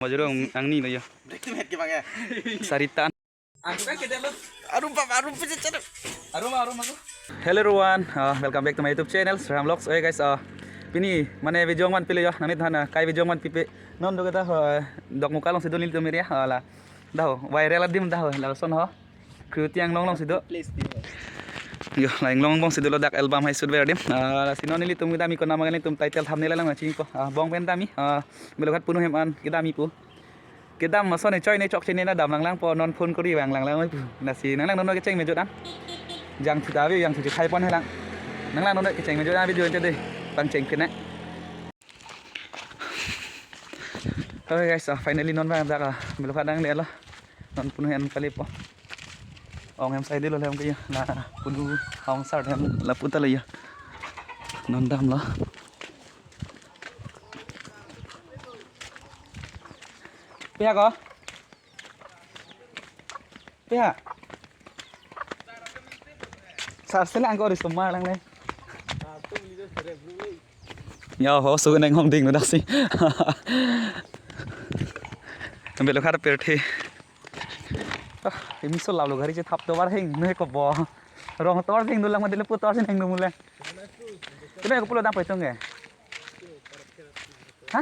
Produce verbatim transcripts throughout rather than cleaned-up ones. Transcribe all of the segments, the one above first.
Majuro ang, angni lo yo. Break to head ke bang ya. Saritan. Aku kan kita lo. Arum pa, arum pa, cecere. Arum, arum aku. Hello everyone, uh, welcome back to my YouTube channel, Sraham Vlogs. Oke guys, uh, pini mane video man pilo yo, nanit hana kai video man pipe. Non do kita, uh, Dokmoka alongsi do nelitum area, uh, la. Dah ho, viral adim dah ho, lason ho. Kriuti Anglong alongsi do. Yo, la Anglong alongsi dolo, dak album hai shoot ver adim. Ah, lasi non nelitum kedam-i konat ma, nelitum title thumbnail alang nangchinipo. Ah, bong pen dam-i. Ah, Belokhat punu hem an kedam-ipo. Kedam ason ne choi ne chokche ne na damlang langpo, non phone kori vanglang lang pu. Lasi nanglang non kecheng mejut an. Jangthu ta ave, jangthu chikhai pon helang. Nanglang non kecheng mejut an video ente de. Pangcheng pin nang. Okay guys, ah, finally non vang dak, ah, Belokhat nanglelo. Non punu hem kalipo. Ong hem sai dilo hem ke yo. Na punu ong sar hem lapu ta lo yo. Non damlo. Pia ko? Pia. Sar selang ko risomar lang le. Ya, ho, so neng hong ding daksi. Belokhat pirthe. Ah, imi so lalo gari chethap tovar heng, ne ko bo. Rong tovar heng dolang ma dele pu tovar heng do mule. Kene ko pulo dam pai tong ke. Ha?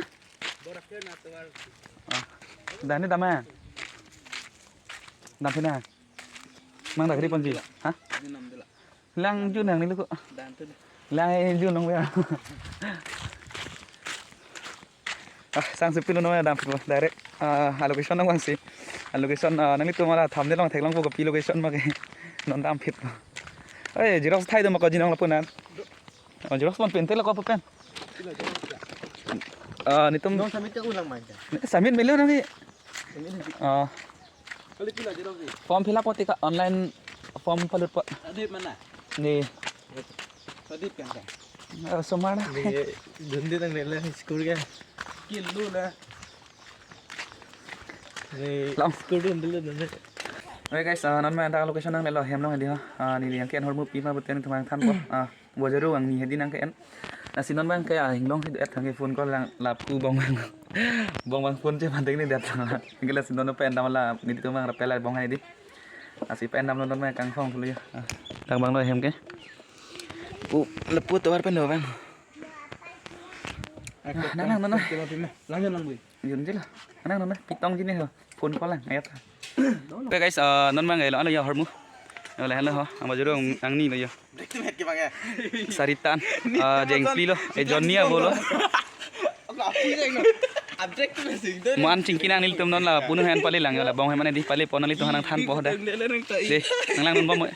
Ah, dam ne dam eh. Dam pina. Mang dak ri ponji. Ha? Lang jun nang ni luko. Lang jun nang ya. Ah, sang sepilo no ya dam pilo direct. Ah, a location nang vangsi. A location, ah, nanglitum la thumbnail along theklongpo kopi location ma ke. Non dam phitpo. Eh, xerox thai do ma ko jinong lapu nan. Oh, xerox pon pen telo ko pen. Ah, nelitum. Non submit ke ulang mai. Submit melo nang ni. Ah. Kali pila xerox ni? Form fill up poti ka online form palut po. Adip mana? Ni. Adip kan ka? Ah, somar na. Ni dundi nang nela school ke. Kilu na. Ni long. School dundi lo dundi. Oke guys, ah, non ma dak location nanglelo hem along di ha. Ah, ni yang ke-en hormu pi ma buten thumang thanpo. Ah. Bojaro angni hedi nang ke-en. Lasi non bang ke a Anglong si et thang ke phone call lang lapu bong bang. Bong bang phone che bang ding ni det lang. Ke lasi non pen dam la nelitum bang rapel bong hai di. Lasi pen dam non bang kangkhong thulu ya. Ah, dak bang lo hem ke. Pu lapu tovar pen lo bang. Ah, nang nang non. Lang lang bui. Yun jila. Anang non pitong jini ho. Phone call lang ayat. Oke guys, eh, non mang elo ano ya hormu. Yo le hello ho. Ang bajuru ang, angni lo yo. Break to head ke bang ya. Saritan. Eh, Jengpli lo. Eh, Johnny abo lo. Aku api jeng no. Abjek tu masing tu. Mo an chingki nanglitum non la punu hen pali lang yo la bong hen mane di pali pon nanglitum hanang thanpo da. De, nang lang non bom.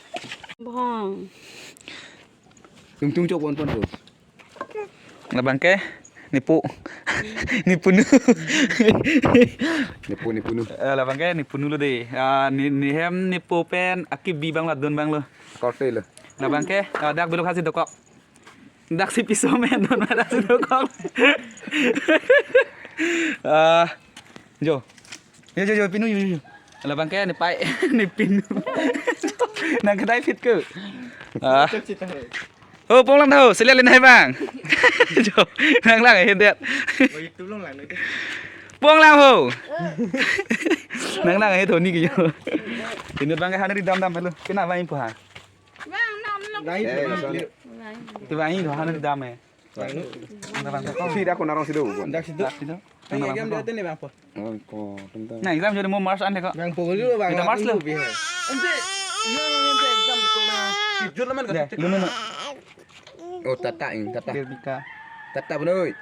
Bong. Tung tung chok pon pon tu. Labang ke nepo. Nepunu. Nepo, nepunu. Eh, labang ke nepunu lo de. Ah, ne, ne hem nepo pen akibi bang ladun bang lo. Korte lo. Labang ke, ah, dak belok hasi dokok. Dak si piso men don dak si dokok. Ah, jo. Jo, jo, jo, pinu, jo, jo. Labang ke nepai, nepinu. Nang kedai fit ke. Ah. Oh, ponglang tho, seliat lin hai bang. Jo, nang lang he det. Ponglang ho. Nang lang he Tony ke jo. Inut bang ke hanari dam dam hello. Kena bang impu ha. Bang, nam, nam. Bang, Eh, bang. Sorry. Bang. Ti bang ini hanari dam eh. Bang. Nang bang ko. Si dak ko narong sido. Dak sido. Dak sido. Bang, Nang bang agam ko. Dia tu ni bang apa? Oh, ko tentang. Nah, exam jadi mau mars ande ko. Bang pukul dulu bang. Kita mars lo. Ente, ente exam ko na. Tidur laman ko. Deh, lu mana? Oh, tata ini, tata. Birbika. Tata benar.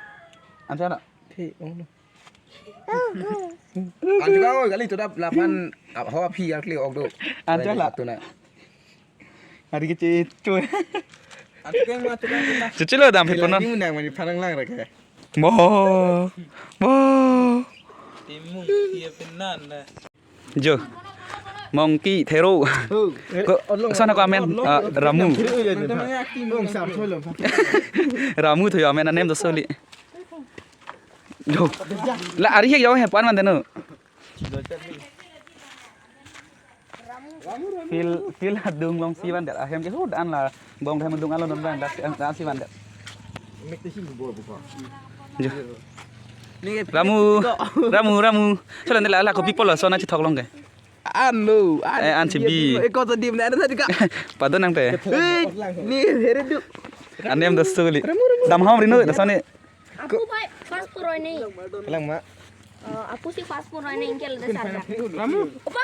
Ansa na? Thi, oh, no. Anju ka oi kali tu dap lapan ho aphi ya kli ok do. Anju la. Tu na. Hari ke cucu. Anju ka ma tu ka. Cucu lo dam phit ponon. Ini menang mani parang lang rek. Bo. Bo. Timu dia penan na. Jo. Monkey thero. Ko sana ko amen, ah, Ramu. Ramu tho amen anem do soli. Jo. La ari he yo he pan man deno. Feel feel adung alongsi van det ahem ke hud an la bong hem adung alon non van dak an si van det. Jo. Ramu, Ramu, Ramu. Sola nela ala kopi polo, sona chithok long ke. Ano, an, eh, an si bi. Eko to dim na, ano tadi ka. Padon nang te. Eh, ni here du. Anem do suli. Dam ham rino, dasani. Apu bai, fast puroi ni. Kalang ma. Eh, apu si fast puroi ni ingkel de sarga. Ramu. Opa.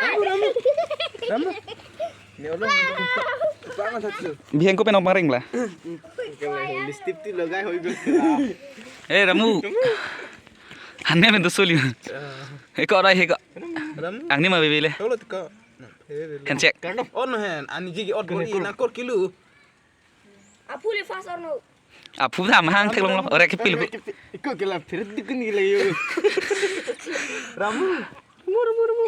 Ramu. Ni orang. Biheng ko penok maring la. Lipstick ti lagai hoi go. Eh, Ramu. Hanne men do suli. He ko rai he ko. Ramu. Angni ma bebele. Tolo tiko. Handshake. Karena on hen, ani jigi ot boli nangkor kilu. Apu le fast or no? Apu tham hang theklonglo, ore kepil bu. Iko kela phirit dikun ni lagi. Ramu. Ramu, Ramu, Ramu.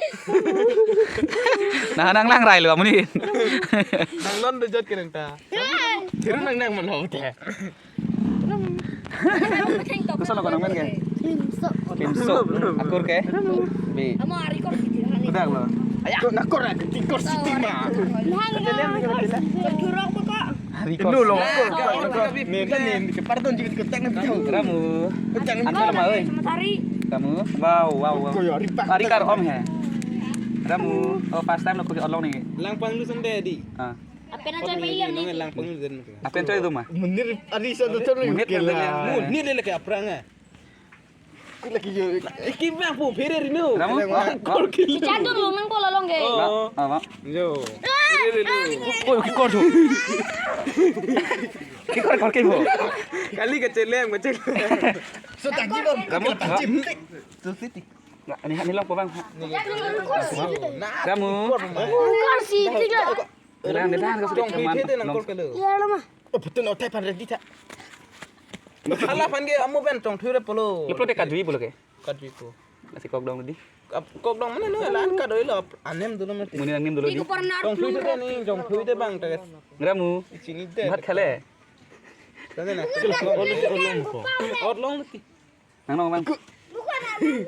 Nah, nang lang rai lo amu ni. Nang lon do jot kereng ta. Thiru nang nang man ho te. Koson lo ko nang men ke? Kimso. Akur ke? Bi. Amo ari kor siti hani. Udah lo. Ayo, nak kor, tikor siti ma. Nah, nah, nah. Terjurok kok. Hari kos. Lo, kor, kor, kor. Minta nih, ke pardon juga ke tangan tuh. Ramu. Tangan. Antar ma, oi. Hari. Ramu. Wow, wow, wow. Koyo, hari pak. Hari kar om he. Ramu. Oh, first time lo ko ke olong ni. Langpang lu sende di. Ah. Apen aja pilihan ni. Langpang lu den. Apen coy itu ma. Menir, hari sa tuh. Menir, menir. Menir lele ke aprang ah. Kulaki yo. Iki bang po phere rino. Ramu? Kor kilo. Chador lo nang pola long ke. Oh. Apa? Yo. Oi, ki kor tu. Ki kor, kor ke bo. Kali kecilem, kecilem. So tadi bang. Ramu? Tadi. Tu siti. Nah, ini, ini lo apa bang? Chador lo nang kor. Nah, Ramu. Kor siti. Lang de lang. Tong phi the nang kor kelo. Iya lo ma. Oh, betul, otai pan ready ta. Hala pan ke amu ben tong thure polo. Lo plote kadui polo ke? Kadui ko. Nasi kok dong di. Kok dong mana no lan kadoi lo anem dulu mati. Muni anem dulu di. Tong thui te ni, tong thui te bang ta. Ramu. Sini de. Bhat khale. Tane na. Ot long ti. Nang nong bang.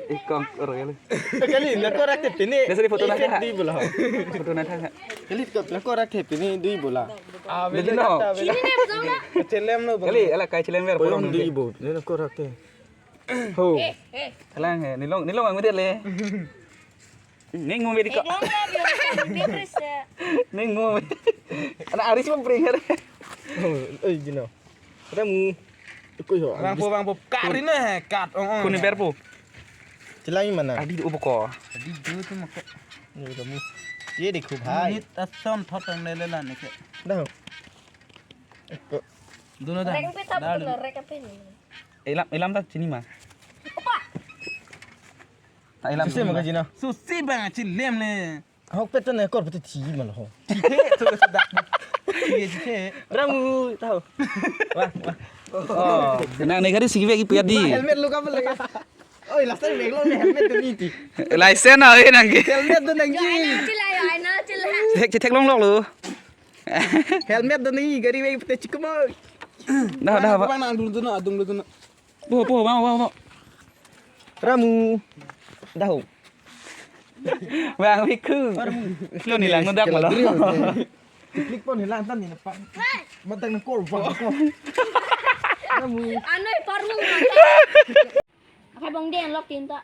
Ikong oro kali. Kali na korak te pini. Dia sini foto na. Effect di bola. Foto na tha. Kali na korak te pini di bola. Ah, beli no. Sini nih betul na. Celem no. Kali ala kai celem ver. Polong di bo. Ni na korak te. Ho. Kalang he. Nilong, nilong ang dia le. Ning mo medika. Long ya biar biar ya. Ning mo. Anak Aris mau bring ya. Oh, eh gino. Ramu. Iko yo. Bang po, bang po. Kari na he kat. Ong ong. Kuni ber po. Chilang mana? Adi do po ko. Adi do tu mak. Ni kamu. Ye dekho bhai. Ni tason thot ang lele la ni ke. Dah. Dono dah. Rek pe tap dono rek pe ni. Ilam ilam ta chini ma. Opa. Ta ilam. Susi ma ka chini. Susi bang chilem le. Hok pet ne kor pet thi mal ho. Chithe, so so dak. Chithe, chithe. Ramu, tahu. Wah, wah. Oh, nang ne gari sigi bagi pia di. Helmet lo ka lagi. Oi, last time lo helmet tu ni ti. License na, eh, nang ke. Helmet tu nang ji. Chila yo, ai na chila. Thek, thek long lok lo. Helmet tu ni gari bagi pia chikmo. Dah, dah, Pak. Bang nang dulu tu na, adung dulu tu na. Bo, bo, bo, bo, bo. Ramu. Dahu. Bang Wiku. Lo ni lang nudak malo. Klik pon hilang tan ni pa. Matang na kor bang ko. Ramu. Ano iparmu. Akai bong den lok tinta.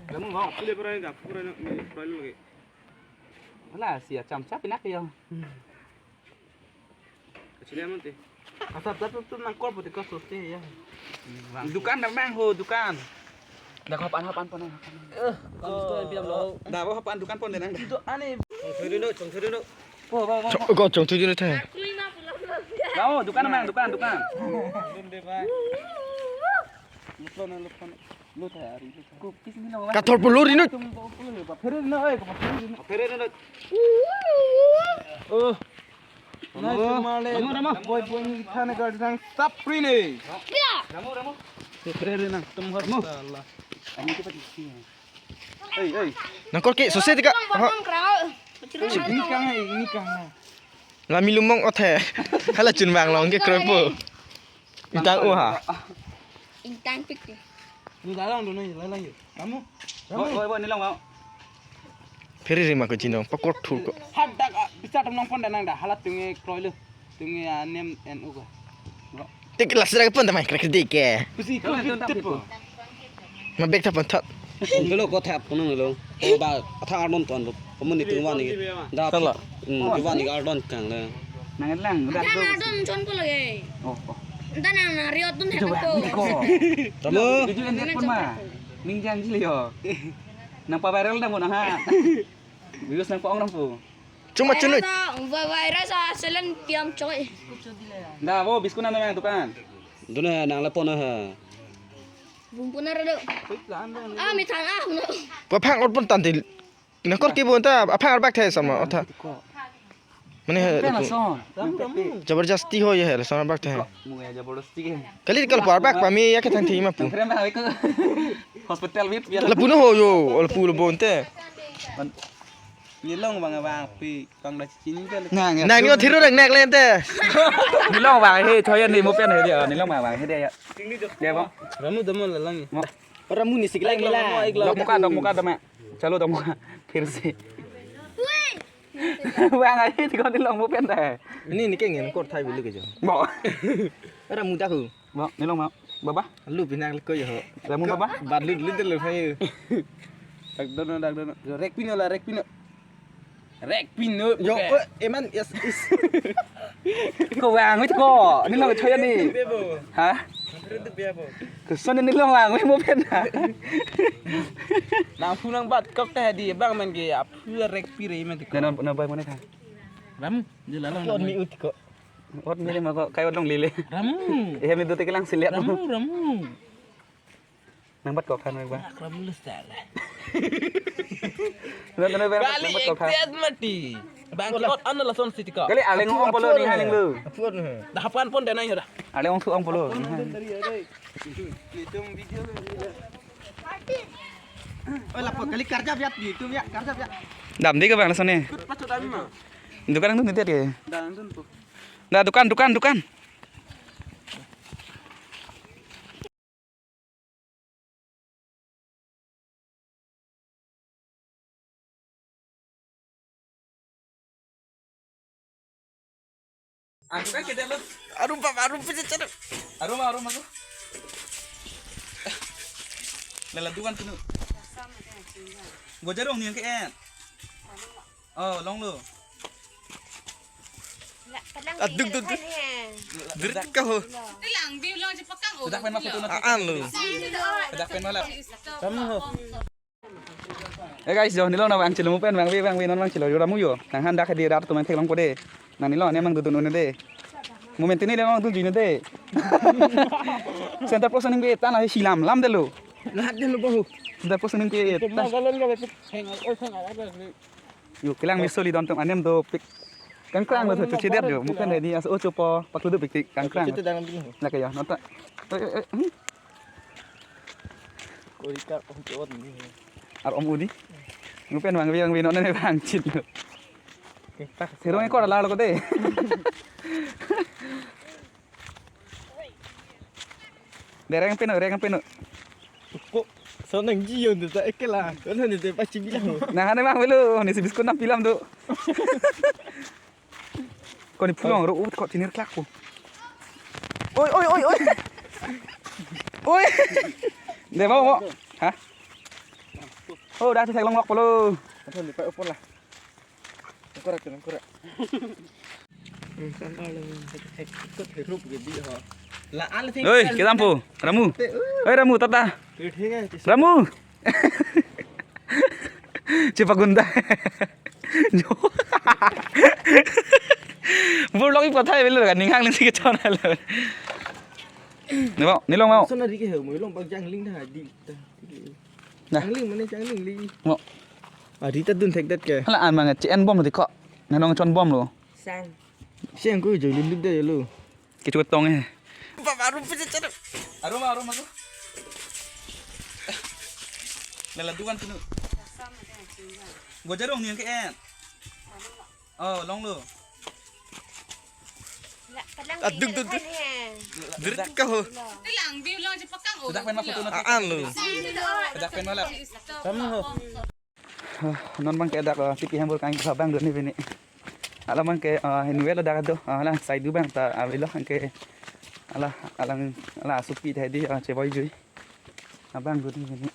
Ramu bang, pule pura ni dak, pura ni, pura ni lagi. Wala, si acham chap pinak yo. Kachilem ante. Asap sap tu nang kor putih kos sote ya. Dukan dah bang ho, dukan. Dah ko pan pan pan. Eh, kos tu biam lo. Dah ko pan dukan pon denang dah. Itu aneh. Chong thui dulu, chong thui dulu. Po po po. Ko chong thui dulu teh. Dah dukan bang, dukan dukan. Dun deh bang. Lupon lupon. Lut teh ari lut. Kathor pulur inut. Tum pulur ba. Phere na oi, phere na. Phere na. Oh. Nice male. Ramu, Ramu. Boy, boy, ni thana gar dang sapri ne. Ramu, Ramu. Phere na. Tum har Allah. Ani kita di sini. Ei, ei. Nang kor ke sose tika. Ini kang hai, ini kang hai. Lami lumong ot he. Hala chun bang long ke kropo. Intang u ha. Intang pik ke. Lu dalang dulu ni, lalang yuk. Kamu? Bo, bo, bo, ni long mau. Phere rima ko jinong, pakor thur ko. Hadak, ah, bisa tam nong pon danang dah, halat tunge kroi lu. Tunge, ah, nem en u ko. Tik las rak pon tamai krek dik ke. Pusi ko tut po. Ma bag thap thap. Pelo ko thap kono lo. Ko ba athak ardon ton lo. Komun ni tungwan ni. Da. Sala. Hmm, tungwan ni ardon kang le. Nang lang, udah Ada tuh. Ardon chon ko lagi. Oh, oh. Entah nang nang riot tuh Coba, hebat ko. Ini ko. Ramu. Itu yang telepon mah. Ning jang jili yo. Nang pa viral dah mau nah. Virus nang pong nang pu. Cuma cunut. Virus ah, selen piam coy. Dah, wo biskut nang yang tukan. Duna nang lepon ha. Bumpunar do. Ah, mithang ah, no. Ko aphang ot pon tangte. Nang kor ke bon ta, aphang arbak the sama ot ta. Mane he. Pen lason. Jabardasti ho ye he, lason arbak the. Mu ya jabardasti ke. Kali kal par bak pame ya ke thang thi ma pu. Nang keren na ko. Hospital bit ya. Lapu no ho yo, lapu lo bon te. Nilong bang bang pi kang da chin ke. Nang, nang ni thiru rek nek len te. Nilong bang he, thoyan ni mo pen he dia. Nilong bang bang he dia ya. Dia bang. Ramu damon lalang. Mo. Ramu ni siklai mila. Dok muka, dok muka dama. Chalo dok muka. Phir se. Bang ai ti kon nilong mo pen da. Ini ni ke ngen kor thai bili ke jo. Mo. Ramu dak hu. Mo, nilong mo. Baba. Lu pinang ko yo. Ramu baba. Bat lu lu dulu hai. Dak dono, dak dono. Jo, rek pino la, rek pino. Rek pino. Yo, oke. Eh, eman yes is. Ko bang wit ko. Nilong choya ni. Bebo. Ha? Bebo. Ko son nilong bang wit mo pen. Nang pu nang bat kok tadi bang man ke ap rek pire man ko. Nang nang bai mo ne tha. Ram, je lalang. Kon mi ut ko. Ot mi ma ko kai ot long lile. Ramu. Eh, mi dute kelang siliat. Ramu, ramu. Nang bat kok khan ba. Ramu lu style. Nang nang ba. Kali nang bat kok khan. Ekte mati. Bang ki ot an lason siti ko. Kali aleng ong polo ni haling lu. Dah hapan pon denai hoda. Aleng ong thu ong polo. Oh, lapo kali karja biat di itu ya, karja biat. Dam di ke bang lason ni. Ikut pacu dami ma. Dukan nang tu ni dia. Dam tu. Dah dukan, dukan, dukan. Arum pa, arum pa, arum, arum aku. Lala dukan sinu. Gojarong ni yang ke en. Oh, long lo. Aduk, duk, duk. Duk ka ho. Telang, di ulang cepakang. Sudah pen masuk tuh. Aan lo. Sudah pen malap. Kamu ho. Eh guys, jo nilong na bang chilo mo pen bang wi bang wi non bang chilo jo ramu jo. Nang han dak di rat tumen theklong ko de. Nang nilong ne mang dudun un de. Moment ini dia mang dudun de. Center post ning be tan la silam lam de lo. Lahat de lo bahu. Center post ning be tan. Yo, kelang mi soli don tum anem dopik. Kangkrang lo tu chedet jo. Mukan hedi as o chopo paklu dopik tik kangkrang. Chetu dang dulu. Lake ya, nota. Eh, eh, eh, hmm. Korika om chot ni. Ar om udi. Mupen bang biang binon ne bang chit lo. Sirong ekor ala lo ko de. Dereng peno, dereng peno. Ko, so nang jiyo tu ta ekela. Ko na ni te pachi bilang. Nang hane mang velo, ni si biskut nam pilam tu. Ko ni pulang ro ut ko chinir klak ko. Oi, oi, oi, oi. Oi. De mau mau. Ha? Oh, dah theklong lok polo. Athon di pa upon lah. Nangkorak, nangkorak. Oi, kedam po, Ramu. Oi, Ramu, tata. Ramu. Chepagunda. Jo. Burlok i pathai belo kan ninghang ning si kechon lo. Ni mau, nilong mau. Sana di ke he, mo long bang jangling dah di. Nah. Jangling mana jangling li. Mo. Adi ta dun thek det ke. Hala an mang che en bom di ko. Na nong chon bom lo. Sang. Siang ko jo lip lip de lo. Kechu tong eh. Ba baru pese chadu. Arum arum arum. Lala dukan tunu. Gojarong ni ke en. Oh, long lo. Aduk dun dun. Dirit ka ho. Telang di ulang cepakang. Sudah pen masuk tuh. Aan lo. Sudah pen malap. Kamu ho. Non bang ke dak, eh, tipi hambur kang ke bang dun ni bini. Alam bang ke, eh, ini velo dak do. Eh, alang saidu bang ta avelo bang ke. Ala alang ala supi tadi, eh, cheboi jui. Abang guri gini.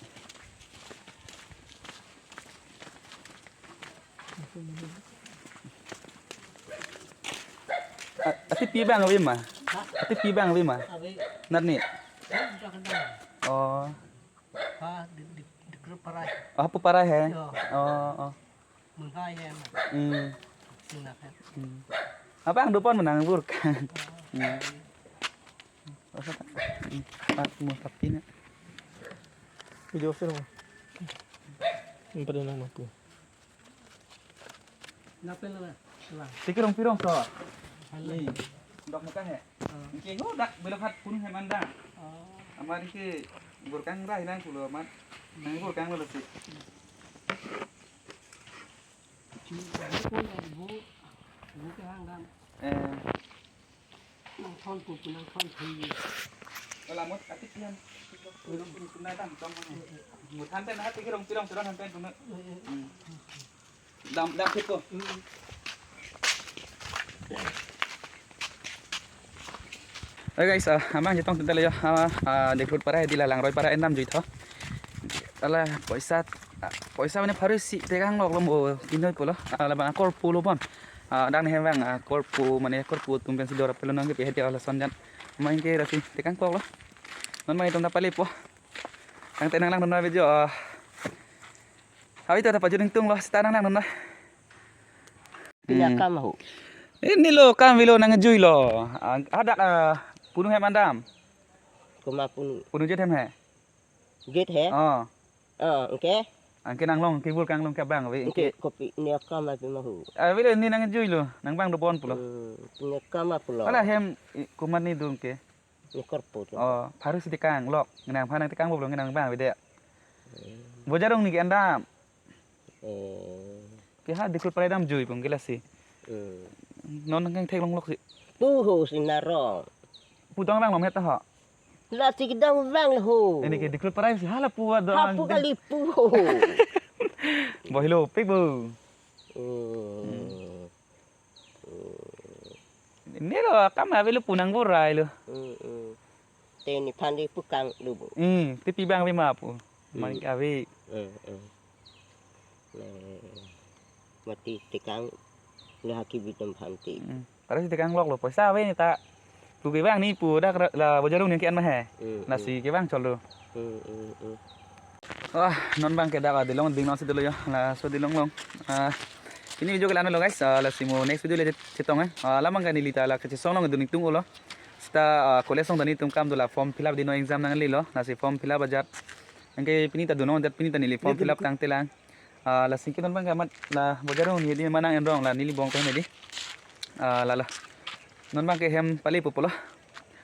A-, atipi abang ave ma? Ha? Atipi abang ave ma? Ave. Nat ni? Ave, ave. Oh. Ha, di, di, di grup parai. Oh, pu parai he? Yo. Oh, oh. Menghai he. Hmm. Sina he. Hmm. Abang dopon menang burkang. Oh. Hmm. Asa ta? Hmm. Ah, mo tapi na. Video film. Ini pada nama aku. Lapel lah, Bang. Tiki rong pirong so. Halo. Ni, dok muka he. Oh. Oke, ho dak belok hat pun he manda. Oh. Amar ke burkang dah hilang pulo amat. Nang burkang lo si. Cuma pun dari bu, bu ke hang dam. Eh. Nang thon pu, pu nang thon pu. Wala mot atik yan. Pun, pun, pun na dam tong mo. Mo than pen ha tiki rong pirong pirong than pen pun. Hmm. Dam, dam thik ko. Hey guys, ah, amang chetong tentang yo, ah, ah, Diklut parai di la Langroi parai endam jui tho. Ala poisa, ah, poisa mane pharo isi tekang lok lo mo kinoi pulo. Ah, labang akorpu lo bon. Ah, dang ne hem vang, ah, korpu mane korpu atum pensi dor apelo nang ke pehet ya lason jan. Main ke rasi tekang lok lo. Non main tong ta pale po. Tangte nanglangdun video, ah. Hawi to ta pajut ingtung lo, sita nanglangdun na. Pini Hmm. akam ho. Ini lo kam avelo nangjui lo. Ah, hadak, ah, punu hem andam. Komat punu. Punu jet hem he. Jet he? Oh. Oh, oke. Anke nanglong ke burkang long ke abang ave. Oke, kopi ni akam api mahu. Ah, avelo ini nangjui lo, nang abang dobon pulo. Hmm, pini akam pulo. Ala hem i, komat ni dung ke. Ni korpu tu. Oh, pharo isi tekang lok. Ngenang phan nang tekang bo pulo ngenang abang ave de. Hmm. Bojarong ni ke andam. Eh. Ke ha Diklut parai dam jui pung ke lasi. Hmm. Non nang thek long lok si. Pu ho si narong. Pu tong abang lom het ta ho. Lasi kedang abang ho. Ini ke Diklut parai si hala pu do. Ha pu kali pu ho. Bo helo pik bo. Hmm. Hmm. Ini lo kam avelo pu nang borai lo. Hmm, hmm. Te nephan di pukang lo bo. Hmm, tipi abang ave ma pu. Hmm. Manik ave. Hmm, hmm. Nah, mati tekang lo haki bitom phan ti. Hmm. Pharo isi tekang lok lo poisa ave ni ta. Pu ke abang ni pu dak la, la Bojarong ni ke an ma he. Hmm, Lasi hmm. ke abang cholo. Hmm, hmm, hmm. Wah, non abang ke dak adilong ding non si dolo yo. Laso dilong long. Ah, pini video ke la-an lo guys. Ah, lasi mo next video le chetong eh. Ah, labang ke neli ta la kachesong long dun ingtung lo. Sita, ah, college song ta netum kam do la form fill up di non exam nanglelo. Lasi form fill up ajat. Anke pini ta dun non ajat pini ta neli form fill up tangte lang. Ah, lasi ke non abang ke amat la Bojarong ni di manang enrong la neli bong ko ne di. Ah, lalo. Non abang ke hem pale po pulo.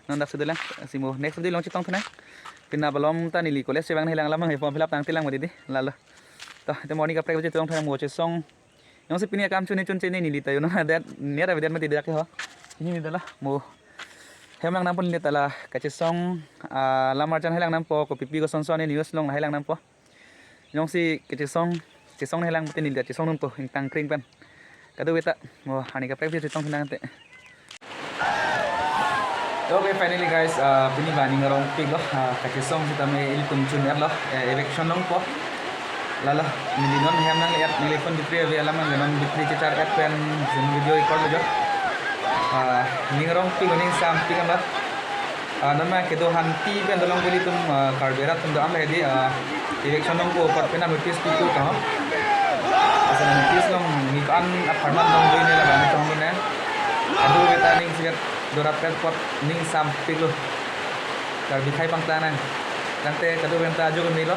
Non dak sudah lang, si mo next video long chetong thunang. Pini balom ta neli college si abang ne lang labang he form fill up tangte lang mo di di. Lalo. To, ite morning kaprek video chetong thunang mo chesong. Jongsi pini akam chun chun chini neli ta yo no. That near ave that mati dak ho. Ini ni dala mo. Hem lang nam pon ni ta la kachesong, ah, lamar jan he lang nam po kopipi kosonson ni news long he lang nam po. Jongsi kachesong, chesong ne lang pute neli ta chesong nung po ingtang kring pen. Kadokave ta mo arni kaprek video chetong thunang te. Okay, finally guys, ah, pini ba ning arong pik lo, ah, kachesong sitame ilitum chun er lo, eh, eviction long po. Lalo, neli non hem nangle-et, neli phone battery ave alam nang non battery chechar et pen, Zoom video record lo jo. Ah, ning arong pik lo ning sam pik lo. Ah, non ma kedo hanti pen dolong buli atum, ah, Karbi arat atum do-an hedi, ah, eviction long ko apot pen notice pi ko kang. Asa notice long ni kan apartment long join ne labang tong ne. Kadokave ta ning sigat dorap pet apot ning sam pik lo. Karbi khai pangtang nang. Tangte kadokave ta ajo kami lo.